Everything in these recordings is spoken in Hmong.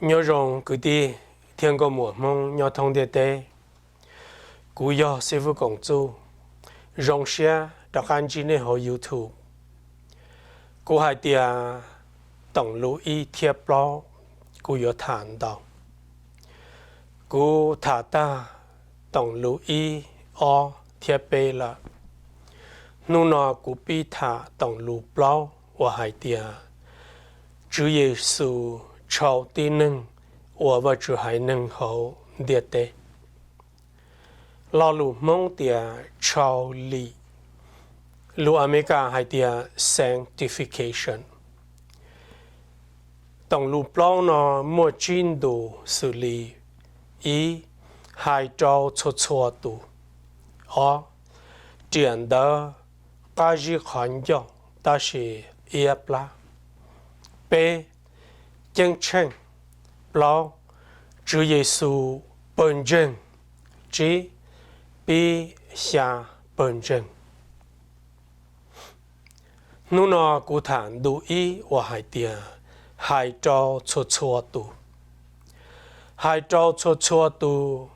Nyob zoo kwv tij thiab nkauj muam Hmoob nyob thoob ntiaj teb. Kuv yog Xib Fwb Koom Txuj, zoo siab rov qab ntsib nej hauv YouTube. Kuv hais tias toom lus ib thiab plaub kuv yuav tham ntau. Kuv tham tag toom lus ib, ob thiab peb lawm. Hnub no kuv pib tham toom lus plaub uas hais tias Tswv Yexus tshau tib neeg ua Vajtswv haiv neeg hauv ntiaj teb. Lo lus Hmoob tias tshau lim, lus Amelikas hais tias sanctification. Toom lus plaub no muaj tsib ntu xws li: ib, hais rau txhua txhua tus. Ob, riam ntawv qab zib qhov ncauj tab sis iab plab. Peb, ceeb tsheej. Plaub, Tswv Yexus pawg ntseeg. Tsib, pib xya pawg ntseeg. Hnub no kuv tham ntu ib uas hais tias hais rau txhua txhua tus. Hais rau txhua txhua tus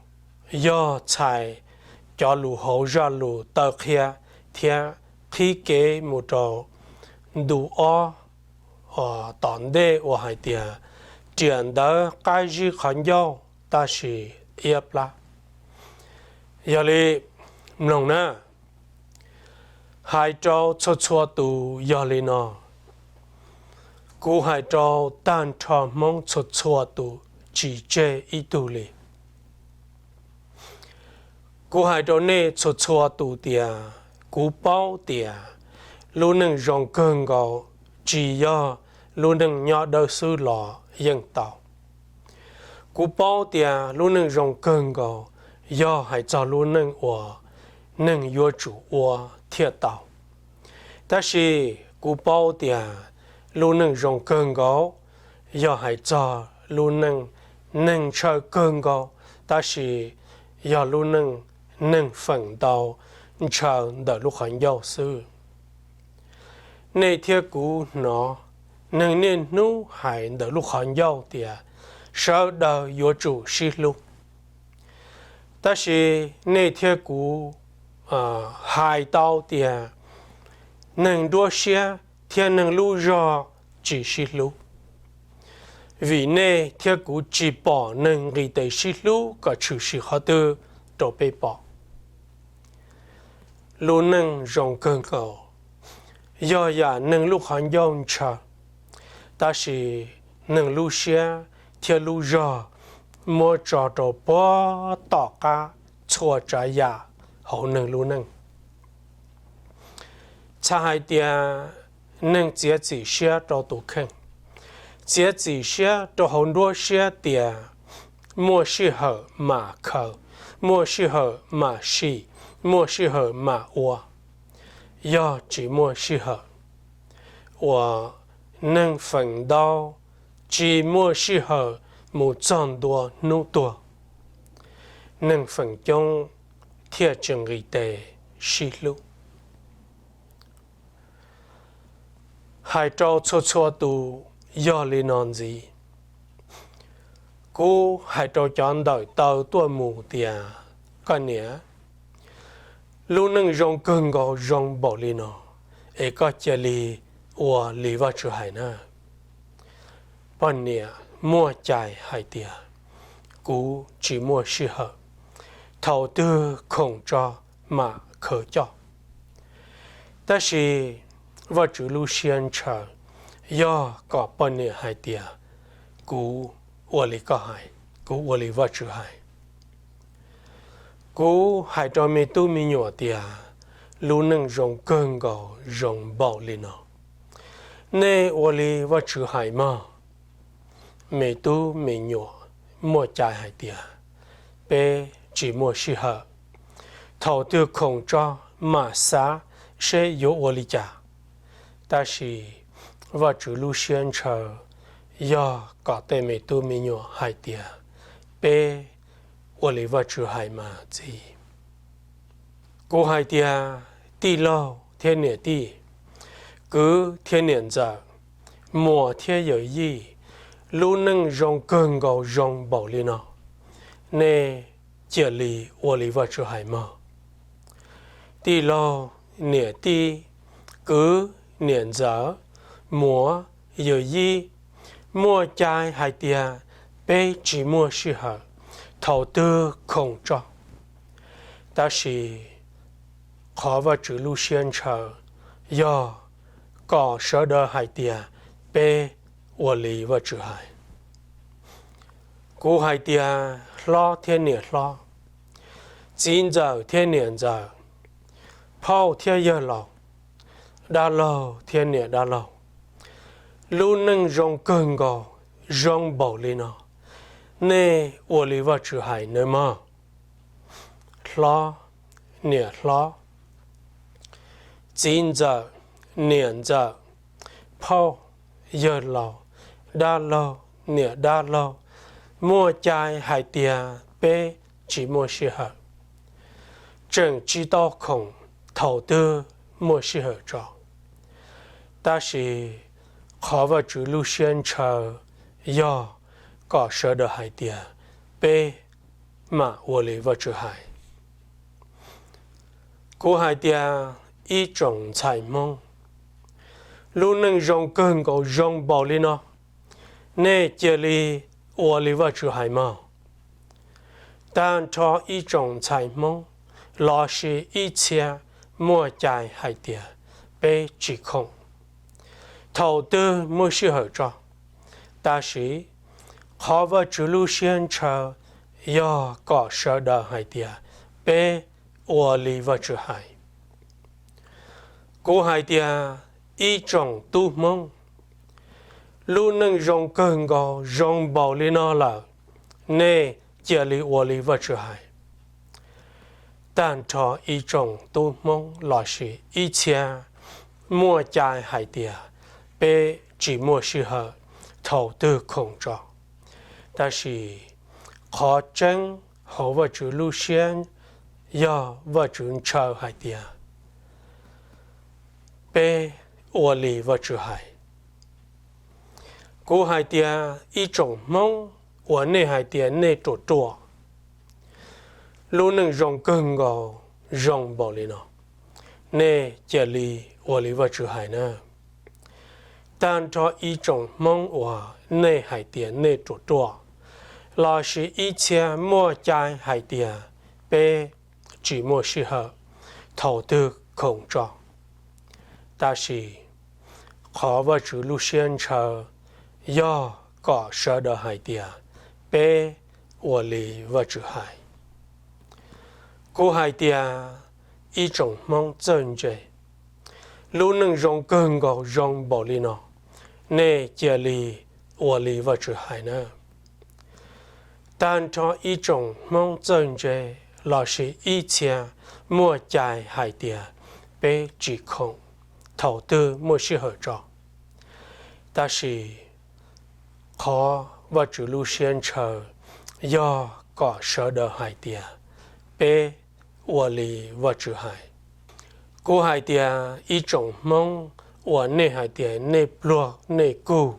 yog txhais cov lus hauv zaj lus taw qhia thiab qhib kev mus rau ntu ob tom ntej uas hais tias riam ntawv qab zib qhov ncauj tab sis iab plab. Yog li, mloog na, hais rau txhua txhua tus yog li no. Kuv hais rau tag nrho Hmoob txhua txhua tus tsis tseg ib tug li. Kuv hais rau nej txhua txhua tus tias kuv paub tias lub neej zoo kawg nkaus tsis yog lub neej nyob dawb xwb los yeej tau. Kuv paub tias lub neej zoo kawg nkaus yog hais txog lub neej uas neeg yuav tsum ua thiaj tau. Tab sis kuv paub tias lub neej zoo kawg nkaus yog hais txog lub neej neeg ntshaw kawg nkaus, tab sis yog lub neej neeg feem ntau ntshaw ntawm lub qhov ncauj xwb. Nej thiab kuv hnov neeg niaj hnub hais ntawm lub qhov ncauj tias sawv daws yuav tsum sib hlub. Tab sis nej thiab kuv hais tau tias neeg nruab siab thiab neeg lub zog tsis sib hlub. Vim nej thiab kuv tsis pom neeg nqis tes sib hlub kom tshwm sim qhov twg rau peb pom. Lub neej zoo kawg nkaus yog yam neeg lub qhov ncauj ntshaw, tab sis neeg lub siab thiab lub zog muab tso rau puag tom qab txhua tsav yam hauv neeg lub neej. Txhais hais tias neeg txiav txim siab rau tus kheej, txiav txim siab rau hauv nruab siab tias muaj sij hawm mam khaws, muaj sij hawm mam sim, muaj sij hawm mam ua. Yog tsis muaj sij hawm, uas neeg feem ntau tsis muaj sij hawm mus txog ntua hnub tuag, neeg feem coob thiaj tsis nqis tes sib hlub. Hais rau txhua txhua tus yog li no ntxiv. Kuv hais rau cov ntawm taw tuaj mus tias, koj niam, lub neej zoo kawg nkaus zoo npaum li no, es koj cia li ua li Vajtswv hais na. Poj niam muaj cai hais tias, kuv tsis muaj sij hawm, thaum twg khoom tso mam khaws coj. Tab sis Vajtswv lub siab ntshaw yog kom poj niam hais tias, kuv ua li koj hais, kuv ua li Vajtswv hais. Kuv hais rau me tub me nyuam tias, lub neej zoo kawg nkaus zoo npaum li no, nej ua li Vajtswv hais mog. Me tub me nyuam muaj cai hais tias, peb tsis muaj sij hawm, thaum twg khoom tso mam xav seb yuav ua li cas. Tab sis Vajtswv lub siab ntshaw yog kom tej me tub me nyuam hais tias, peb ua li Vajtswv hais mas txiv. Kuv hais tias, tij laug thiab niam tij, kwv thiab niam ntxawm, muam thiab yawm yij, Lub neej zoo kawg nkaus zoo npaum li no, nej cia li ua li Vajtswv hais mog. Tij laug, niam tij, kwv, niam ntxawm, muam, yawm yij, muaj cai hais tias peb tsis muaj sij hawm, thaum twg khoom tso. Tab sis qhov Vajtswv lub siab ntshaw yog kom sawv daws hais tias peb ua li Vajtswv hais. Kuv hais tias hlob thiab niam hlob, txiv ntxawm thiab niam ntxawm, phauj thiab yawg laus, dab laug thiab niam dab laug, lub neej zoo kawg nkaus zoo npaum li no, nej ua li Vajtswv hais nawb mog. Hlob, niam hlob, txiv ntxawm, niam ntxawm, phauj, yawg laus, dab laug, niam dab laug, muaj cai hais tias peb tsis muaj sij hawm, tseem tsis tau khoom, thaum twg muaj sij hawm tso. Tab sis qhov Vajtswv lub siab ntshaw yog kom sawv daws hais tias peb mam ua li Vajtswv hais. Kuv hais tias ib tsoom ntxhais Hmoob, lub neej zoo kawg nkaus zoo npaum li no, nej cia li ua li Vajtswv hais mog. Tag nrho ib tsoom ntxhais Hmoob lossis ib txhia muaj cai hais tias peb tsis khoom, thaum twg muaj sij hawm tso. Tab sis qhov Vajtswv lub siab ntshaw yog kom sawv daws hais tias peb ua li Vajtswv hais. Kuv hais tias ib tsoom tub Hmoob, lub neej zoo kawg nkaus zoo npaum li no lawm, nej cia li ua li Vajtswv hais. Tag nrho ib tsoom tub Hmoob lossis ib txhia muaj cai hais tias peb tsis muaj sij hawm, thaum twg khoom tso. Tab sis qhov tseeb hauv Vajtswv lub siab yog Vajtswv ntshaw hais tias peb ua li Vajtswv hais. Kuv hais tias ib tsoom Hmoob uas nej hais tias nej ruam ruam, lub neej zoo kawg nkaus zoo npaum li no, nej cia li ua li Vajtswv hais na. Tag nrho ib tsoom Hmoob uas nej hais tias nej ruam ruam, lossis ib txhia muaj cai hais tias peb tsis muaj sij hawm, thaum twg khoom tso. Tab sis qhov Vajtswv lub siab ntshaw yog kom sawv daws hais tias peb ua li Vajtswv hais. Kuv hais tias ib tsoom Hmoob txawj ntse, lub neej zoo kawg nkaus zoo npaum li no, nej cia li ua li Vajtswv hais na. Tag nrho ib tsoom Hmoob txawj ntse lossis ib txhia muaj cai hais tias peb tsis khoom, thaum twg muaj sij hawm tso. Tab sis qhov Vajtswv lub siab ntshaw yog kom sawv daws hais tias peb ua li Vajtswv hais. Kuv hais tias ib tsoom Hmoob uas nej hais tias nej pluag nej kug,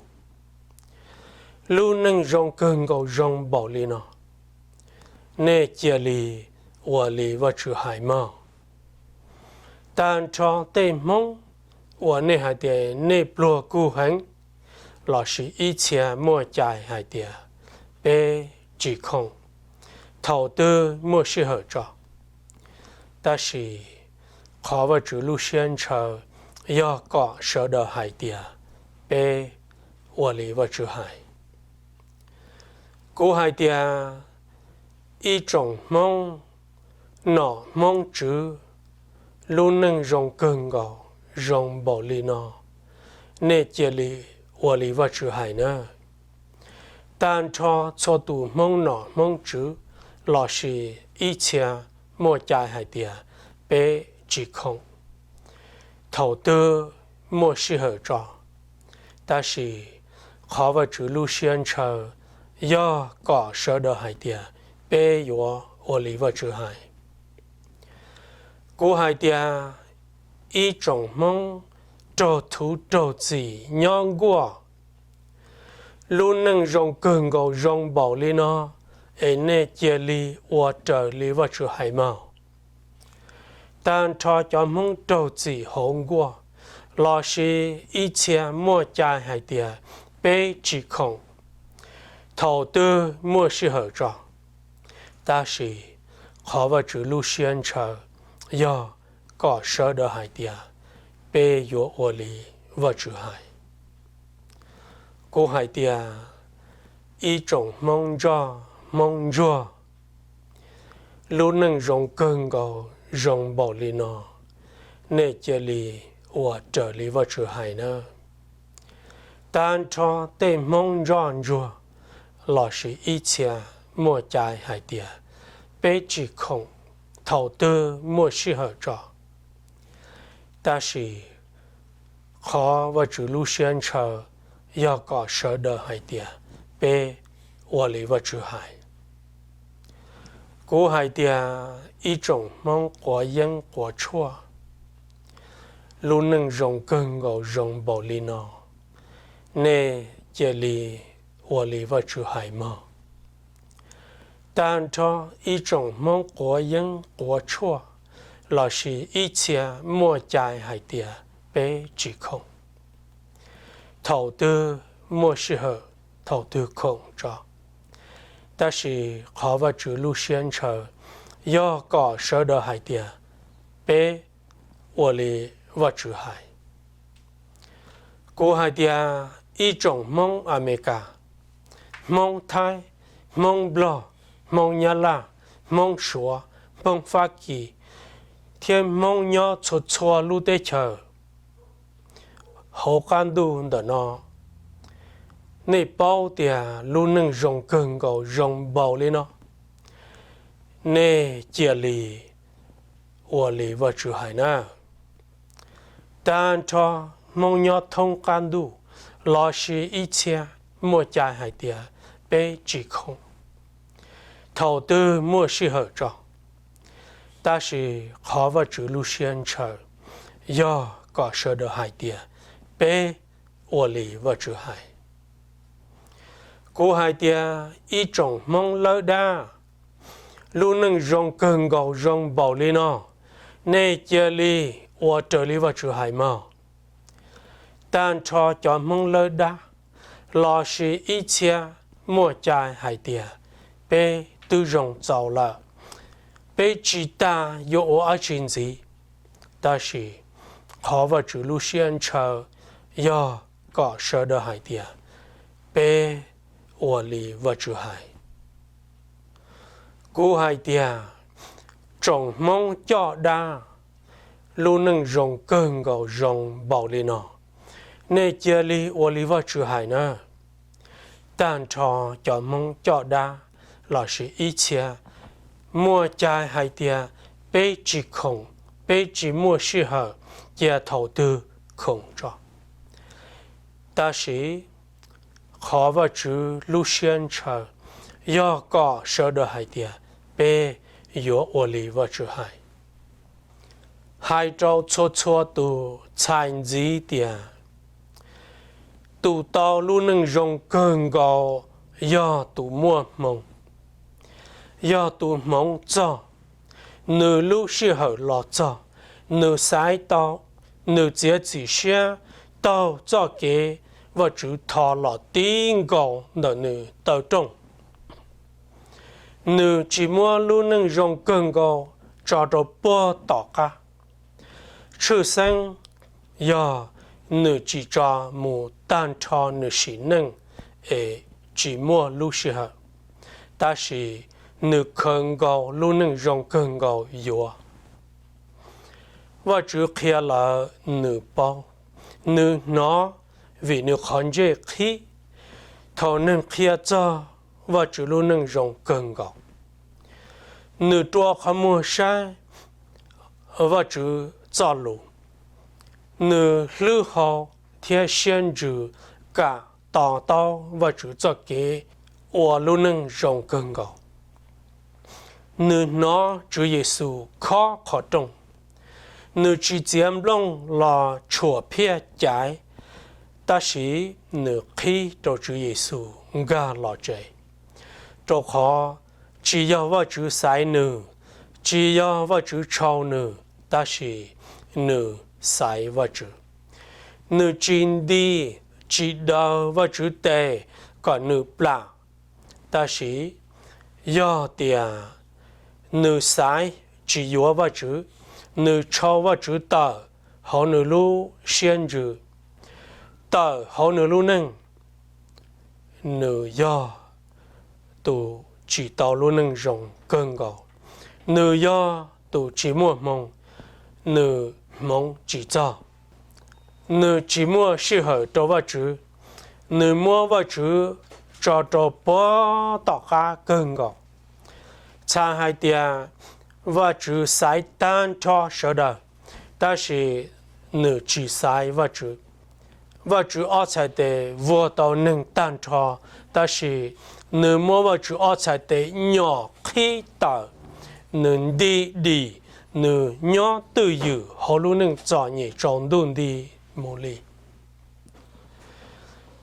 lub neej zoo kawg nkaus zoo npaum li no, nej cia li ua li Vajtswv hais mog. Tag nrho tej Hmoob uas nej hais tias nej pluag kug heev, lossis ib txhia muaj cai hais tias peb tsis khoom, thaum twg muaj sij hawm tso. Tab sis qhov Vajtswv lub siab ntshaw yog kom sawv daws hais tias peb ua li Vajtswv hais. Kuv hais tias ib tsoom Hmoob nom Hmoob tswv, lub neej zoo kawg nkaus zoo npaum li no, nej cia li ua li Vajtswv hais na. Tag nrho txhua tus Hmoob nom Hmoob tswv lossis ib txhia muaj cai hais tias peb tsis khoom, thaum twg muaj sij hawm tso. Tab sis qhov Vajtswv lub siab ntshaw yog kom sawv daws hais tias peb yuav ua li Vajtswv hais. Kuv hais tias ib tsoom Hmoob raug thuv raug txim nyob nkuaj, Lub neej zoo kawg nkaus zoo npaum li no, es nej cia li ua raws li Vajtswv hais mog. Tag nrho cov Hmoob raug txim hauv nkuaj lossis ib txhia muaj cai hais tias peb tsis khoom, thaum twg muaj sij hawm tso. Tab sis qhov Vajtswv lub siab ntshaw yog kom sawv daws hais tias peb yuav ua li Vajtswv hais. Kuv hais tias, ib tsoom Hmoob ntsoj Hmoob ntsuag, lub neej zoo kawg nkaus zoo npaum li no, nej cia li ua raws li Vajtswv hais nawb. Tag nrho tej Hmoob ntsoj ntsuag lossis ib txhia muaj cai hais tias peb tsis khoom, thaum twg muaj sij hawm tso. Tab sis qhov Vajtswv lub siab ntshaw yog kom sawv daws hais tias peb ua li Vajtswv hais. Kuv hais tias, ib tsoom Hmoob quav yeeb quav tshuaj, lub neej zoo kawg nkaus zoo npaum li no, nej cia li ua li Vajtswv hais mog. Tag nrho ib tsoom Hmoob quav yeeb quav tshuaj lossis ib txhia muaj cai hais tias peb tsis khoom, thaum twg muaj sij hawm thaum twg khoom tso. Tab sis qhov Vajtswv lub siab ntshaw yog kom sawv daws hais tias peb ua li Vajtswv hais. Kuv hais tias, ib tsoom Hmoob Amelikas, Hmoob Thaib, Hmoob Nplog, Hmoob Nyab Laj, Hmoob Suav, Hmoob Fab Kis, thiab Hmoob nyob txhua txhua lub teb chaws hauv qab ntuj ntawm no, nej paub tias lub neej zoo kawg nkaus zoo npaum li no, nej cia li ua li Vajtswv hais na. Tag nrho Hmoob nyob thoob qab ntuj lossis ib txhia muaj cai hais tias peb tsis khoom, thaum twg muaj sij hawm tso. Tab sis qhov Vajtswv lub siab ntshaw yog kom sawv daws hais tias peb ua li Vajtswv hais. Kuv hais tias, ib tsoom Hmoob lawb dab, lub neej zoo kawg nkaus zoo npaum li no, nej cia li ua raws li Vajtswv hais mog. Tag nrho cov Hmoob lawb dab lossis ib txhia muaj cai hais tias peb twb zoo txaus lawm, peb tsis tas yuav ua dab tsi ntxiv. Tab sis qhov Vajtswv lub siab ntshaw yog kom sawv daws hais tias peb ua li Vajtswv hais. Kuv hais tias, tsoom Hmoob coj dab, lub neej zoo kawg nkaus zoo npaum li no, nej cia li ua li Vajtswv hais na. Tag nrho cov Hmoob coj dab lossis ib txhia muaj cai hais tias peb tsis khoom, peb tsis muaj sij hawm, cia thaum twg khoom tso. Tab sis qhov Vajtswv lub siab ntshaw yog kom sawv daws hais tias peb yuav ua li Vajtswv hais. Hais rau txhua txhua tus txhais ntxiv tias tus tau lub neej zoo kawg nkaus yog tus muaj hmoo, yog tus hmoov txog, nws lub sij hawm los txog, nws xaiv tau, nws txiav txim siab taug txoj kev Vajtswv tho los tib nkaus ntawm nws taw rooj. Nws tsis muab lub neej zoo kawg nkaus tso rau puag tom qab. Tshwj xeeb yog nws tsis tso mus tag nrho nws sim neej es tsis muaj lub sij hawm, tab sis nws khaws nkaus lub neej zoo kawg nkaus yuav. Vajtswv qhia lawm nws paub, nws hnov vim nws qhov ntsej qhib. Thaum neeg qhia txog Vajtswv lub neej zoo kawg nkaus, nws rua qhov muag saib Vajtswv txoj lus, nws hlwb hau thiab siab ntsws kam to taub Vajtswv txoj kev ua lub neej zoo kawg nkaus. Nws hnov Tswv Yexus khob qhov rooj, nws tsis txiav nplooj los tshuam phiaj caiv Tab sis nws qhib rau Tswv Yexus nkag los tsev, rau qhov tsis yog Vajtswv xaiv nws, tsis yog Vajtswv tshau nws, tab sis nws xaiv Vajtswv. Nws tsis nti, tsis daws Vajtswv tes kom nws plam, tab sis yog tias nws xaiv tsis yuav Vajtswv, nws tshau Vajtswv tawm hauv nws lub siab ntsws, tawm hauv nws lub neej, nws yog tus tsis tau lub neej zoo kawg nkaus. Nws yog tus tsis muaj hmoo, nws hmoov tsis txog, nws tsis muaj sij hawm rau Vajtswv, nws muab Vajtswv tso rau puag tom qab kawg nkaus. Txhais hais tias Vajtswv xaiv tag nrho sawv daws, tab sis nws tsis xaiv Vajtswv. Vajtswv ob txhais tes vuag tau neeg tag nrho, tab sis nws muab Vajtswv ob txhais tes nyom qhib tawm, nws nti dim, nws nyob twj ywm hauv lub neej txom nyem tsaus ntuj nti mus li.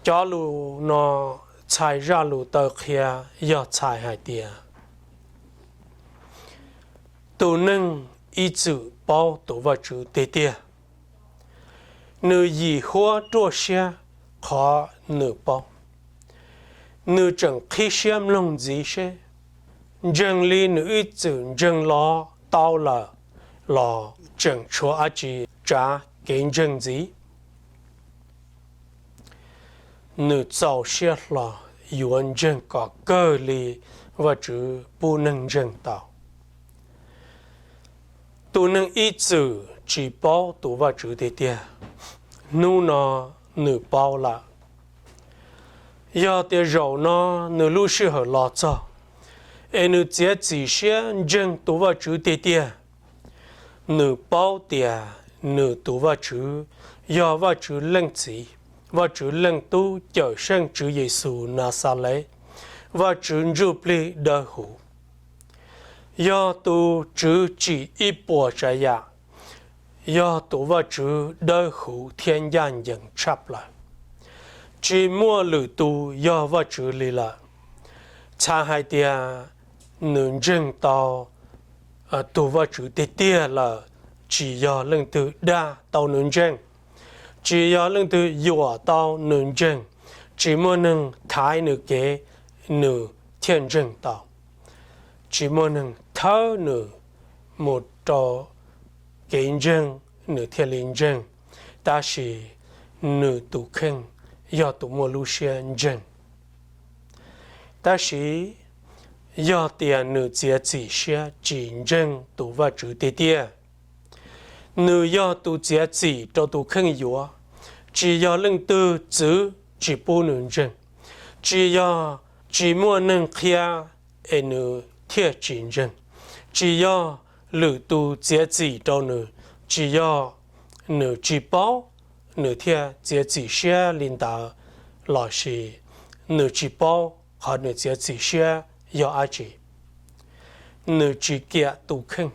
Cov lus no txhais zaj lus taw qhia yog txhais hais tias tus neeg ib txwm paub tus Vajtswv tiag tiag, nws yim huab ruaj siab qhov nws paub. Nws tseem qhib siab mloog ntxiv seb, ntseeg li nws ib txwm ntseeg los tau lawm los tseem tshuav dab tsi tsav kev ntseeg ntxiv. Nws txaus siab hlo yuav ntseeg kom kawg li Vajtswv pub neeg ntseeg tau. Tus neeg ib txwm tsis paub tus Vajtswv tiag tiag, hnub no nws paub lawm. Yog tias zaum no nws lub sij hawm los txog, es nws txiav txim siab ntseeg tus Vajtswv tiag tiag, nws paub tias nws tus Vajtswv yog Vajtswv Leej Txiv, Vajtswv Leej Tub Cawm Seej Tswv Yexus Naxales, Vajtswv Ntsuj Plig Dawb Huv, yog tus Tswv tsim ib puas tsav yam, yog tus Vajtswv dawb huv thiab ncaj ncees tshaj plaws. Tsis muaj lwm tus yog Vajtswv li lawm. Txhais hais tias nws ntseeg tau tus Vajtswv tiag tiag lawm, tsis yog leej twg dag tau nws ntseeg, tsis yog leej twg yuam tau nws ntseeg, tsis muaj neeg thaiv nws kev nws thiaj ntseeg tau, tsis muaj neeg thawb nws mus rau kev ntseeg nws thiaj li ntseeg, tab sis nws tus kheej yog tus muaj lub siab ntseeg. Tab sis yog tias nws txiav txim siab tsis ntseeg tus Vajtswv tiag tiag, nws yog tus txiav txim rau tus kheej yuav, tsis yog leej twg txwv tsis pub nws ntseeg, tsis yog tsis muaj neeg qhia es nws thiaj tsis ntseeg, tsis yog lwm tus txiav txim rau nws, tsis yog nws tsis paub nws thiaj txiav txim siab li ntawd, lossis nws tsis paub qhov nws txiav txim siab yog dab tsi. Nws tsis kiam tus kheej,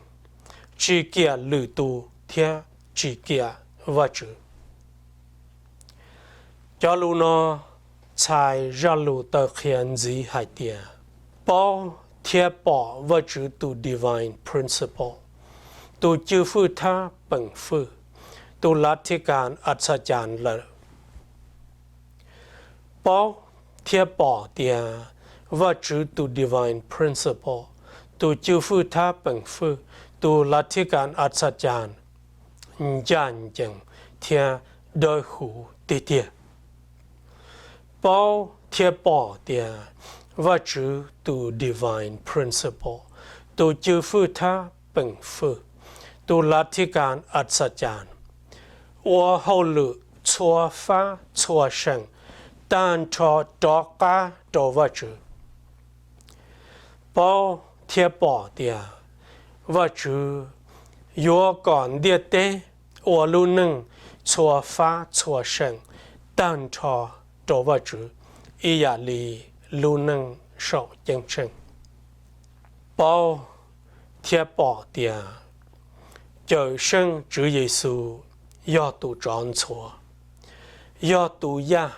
tsis kiam lwm tus thiab tsis kiam Vajtswv. Cov lus no txhais zaj lus taw qhia ntxiv hais tias paub thiab pom Vajtswv tus divine principle, tus cwj fwj thab peem fwj, tus lav thib kas a txha cas lawm. Paub thiab pom tias Vajtswv tus divine principle, tus cwj fwj thab peem fwj, tus lav thib kas a txha cas ncaj ncees thiab dawb huv tiag tiag. Paub thiab pom tias Vajtswv tus divine principle, tus cwj fwj thab peem fwj, tus lav thib kas a txha cas, ua hauj lwm txhua fab txhua seem tag nrho rov qab rau Vajtswv. Paub thiab pom tias Vajtswv yuav kom ntiaj teb ua lub neej txhua fab txhua seem tag nrho rau Vajtswv ib yam li lub neej saum ceeb tsheej. Paub thiab pom tias Cawm Seej Tswv Yexus yog tus tsov ntxhuav, yog tus yaj,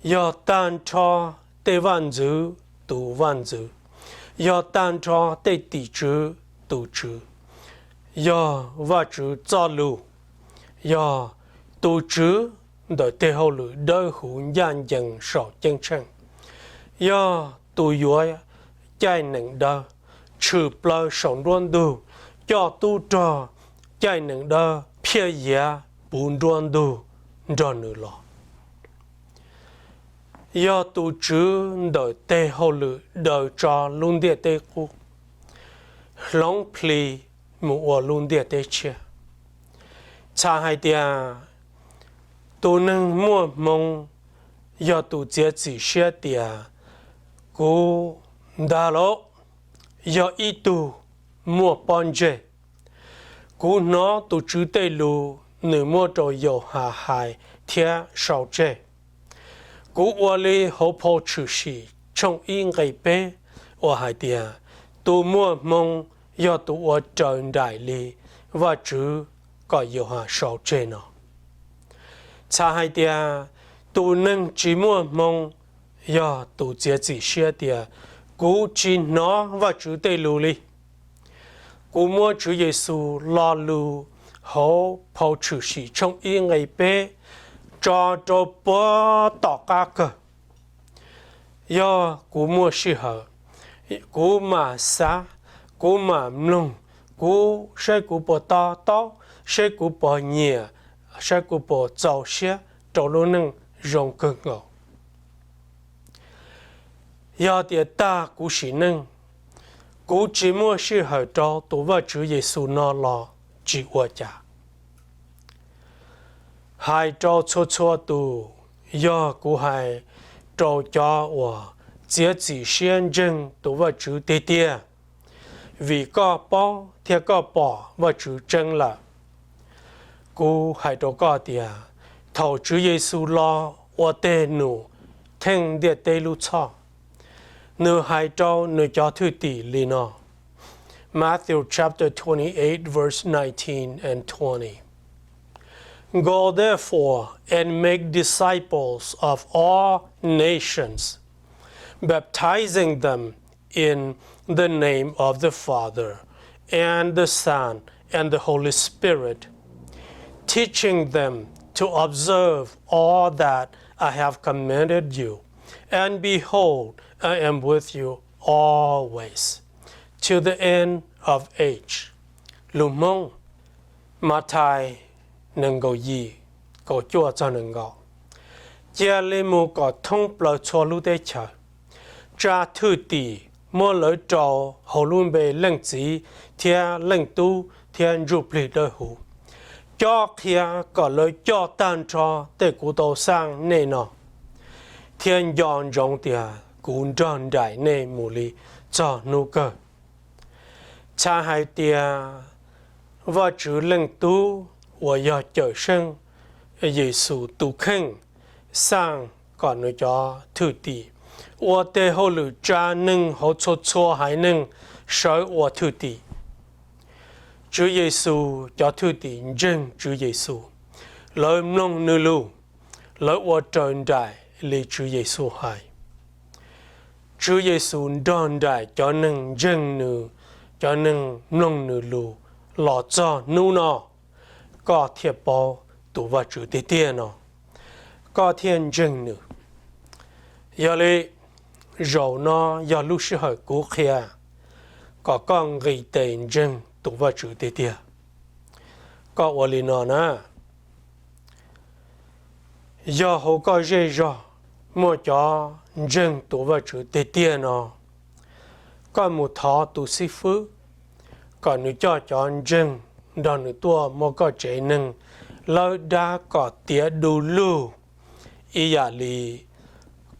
yog tag nrho tej vaj ntxwv tus vaj ntxwv, yog tag nrho tej tim tswv tus tswv, yog Vajtswv txoj lus, yog tus Tswv ntawm tej hauj lwm dawb huv ncaj ncees saum ceeb tsheej, yog tus yuav caij nees dawb tshwm plaws saum nruab ntug, coj tub rog caij nees dawb phiaj yiav puv nruab ntug nrog nws los. Yog tus Tswv ntawm tej hauj lwm daws tso lub ntiaj teb qub, hloov plhis mus ua lub ntiaj teb tshiab. Txhais hais tias tus neeg muaj hmoo yog tus txiav txim siab tias kuv ntag lauj, yog ib tug muaj pob ntseg. Kuv hnov tus Tswv tej lus nws muab rau Yauhas hais thiab sau tseg. Kuv ua li hauv phau Tshwm Sim tshooj ib nqe peb uas hais tias tus muaj hmoo yog tus uas raws nraim li Vajtswv kom Yauhas sau tseg no. Txhais hais tias tus neeg tsis muaj hmoo yog tus txiav txim siab tias kuv tsis hnov Vajtswv tej lus li. Kuv muab Tswv Yexus lo lus hauv phau Tshwm Sim tshooj ib nqe peb tso rau puag tom qab kawg. Yog kuv muaj sij hawm, kuv mam xav, kuv mam mloog, kuv saib kuv puas to taub, saib kuv puas nyiam, saib kuv puas txaus siab rau lub neej zoo kawg nkaus. Yog tias tag kuv sim neej, kuv tsis muaj sij hawm rau tus Vajtswv Yexus no los tsis ua cas. Hais rau txhua txhua tus, yog kuv hais rau cov uas txiav txim siab ntseeg tus Vajtswv tiag tiag, vim koj paub thiab koj pom Vajtswv tseeb lawm. Kuv hais rau koj tias, thaum Tswv Yexus los ua teg num theej ntiaj teb lub txhoj, nws hais rau nws cov thwj tim li no: Matthew chapter twenty-eight, verse nineteen and twenty. Go therefore and make disciples of all nations, baptizing them in the name of the Father, and the Son, and the Holy Spirit, teaching them to observe all that I have commanded you. And behold, I am with you always, to the end of age. Lus Hmoob, Mathais nees nkaum yim, kaum cuaj txog nees nkaum. Cia li mus kom thoob plaws txhua lub teb chaws, tsa thwj tim, muab lawv rau hauv lub npe Leej Txiv thiab Leej Tub thiab Ntsuj Plig Dawb Huv, cob qhia kom lawv coj tag nrho tej kuv tau xaj nej no, thiab nco ntsoov tias kuv nrog nraim nej mus li txog hnub kawg. Txhais hais tias Vajtswv Leej Tub uas yog Cawmseej Yexus tus kheej xaj kom nws cov thwj tim ua teg hauj lwm tsa neeg hauv txhua txhua haiv neeg sawv ua thwj tim. Tswv Yexus cov thwj tim ntseeg Tswv Yexus, lawv mloog nws lus, lawv ua raws nraim li Tswv Yexus hais. Tswv Yexus nrog nraim cov neeg ntseeg nws, cov neeg mloog nws lus los txog hnub no, koj thiaj paub tus Vajtswv tiag tiag no, koj thiaj ntseeg nws. Yog li, zaum no yog lub sij hawm kuv qhia kom koj nqis tes ntseeg tus Vajtswv tiag tiag. Koj ua li no na. Yog hauv koj zej zog muaj cov ntseeg tus Vajtswv tiag tiag no, koj mus thov tus xib fwb kom nws coj cov ntseeg nrog nws tuaj muab koj tsev neeg lawb dab kom tiav du lug, ib yam li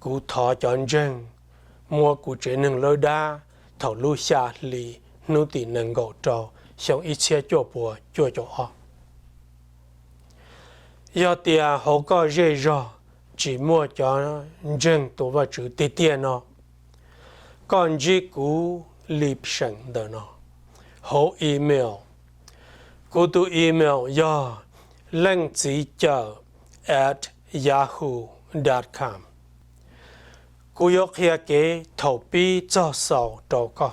kuv thov cov ntseeg muab kuv tsev neeg lawb dab thaum lub xya hli hnub tim nees nkaum rau xyoo ib txhiab cuaj puas cuaj caum ob. Yog tias hauv koj zej zog tsis muaj cov ntseeg tus Vajtswv tiag tiag no, koj ntsib kuv li seem ntawm no hauv email. Kuv tus email yog leej txiv cawm at yahoo dot com. Kuv yuav qhia kev thaum pib txog xaus rau koj.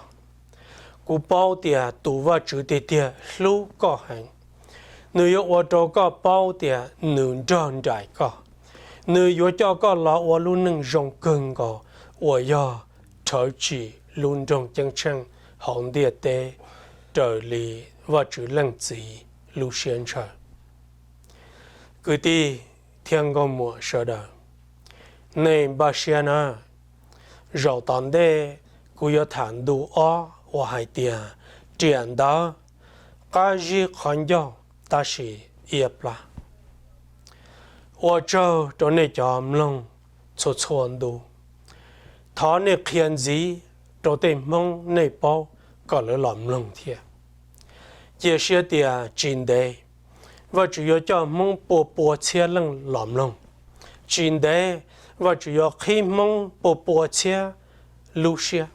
Kuv paub tias tus Vajtswv tiag tiag hlub koj heev. Nws yuav ua rau koj paub tias nws nrog nraim koj. Nws yuav coj koj los ua lub neej zoo kawg nkaus uas yog rhawv tsim lub nroog ceeb tsheej hauv ntiaj teb raws li Vajtswv Leej Txiv lub siab ntshaw. Kwv tij thiab nkauj muam sawv daws, nej npaj siab na. Zaum tom ntej kuv yuav tham ntu ob uas hais tias riam ntawv qab zib qhov ncauj tab sis iab plab. Ua tsaug rau nej cov mloog txhua txhua ntu. Thov nej qhia ntxiv rau tej Hmoob nej paub kom lawv los mloog thiab. Cia siab tias tsis ntev Vajtswv yuav coj Hmoob pua pua txhiab leej los mloog. Tsis ntev Vajtswv yuav qhib Hmoob pua pua txhiab lub siab.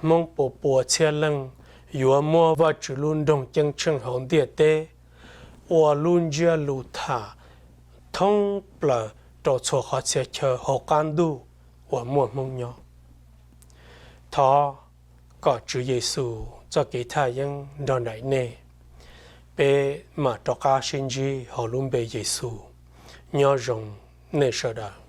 Hmoob pua pua txhiab leej yuav muab Vajtswv lub nroog ceeb tsheej hauv ntiaj teb ua lub ntsiab lus tham thoob plaws rau txhua qhov txhia chaw hauv qab ntuj uas muaj Hmoob nyob. Thov kom Tswv Yexus txoj kev thaj yeeb nrog nraim nej. Peb mam rov qab sib ntsib hauv lub npe Yexus. Nyob zoo nej sawv daws.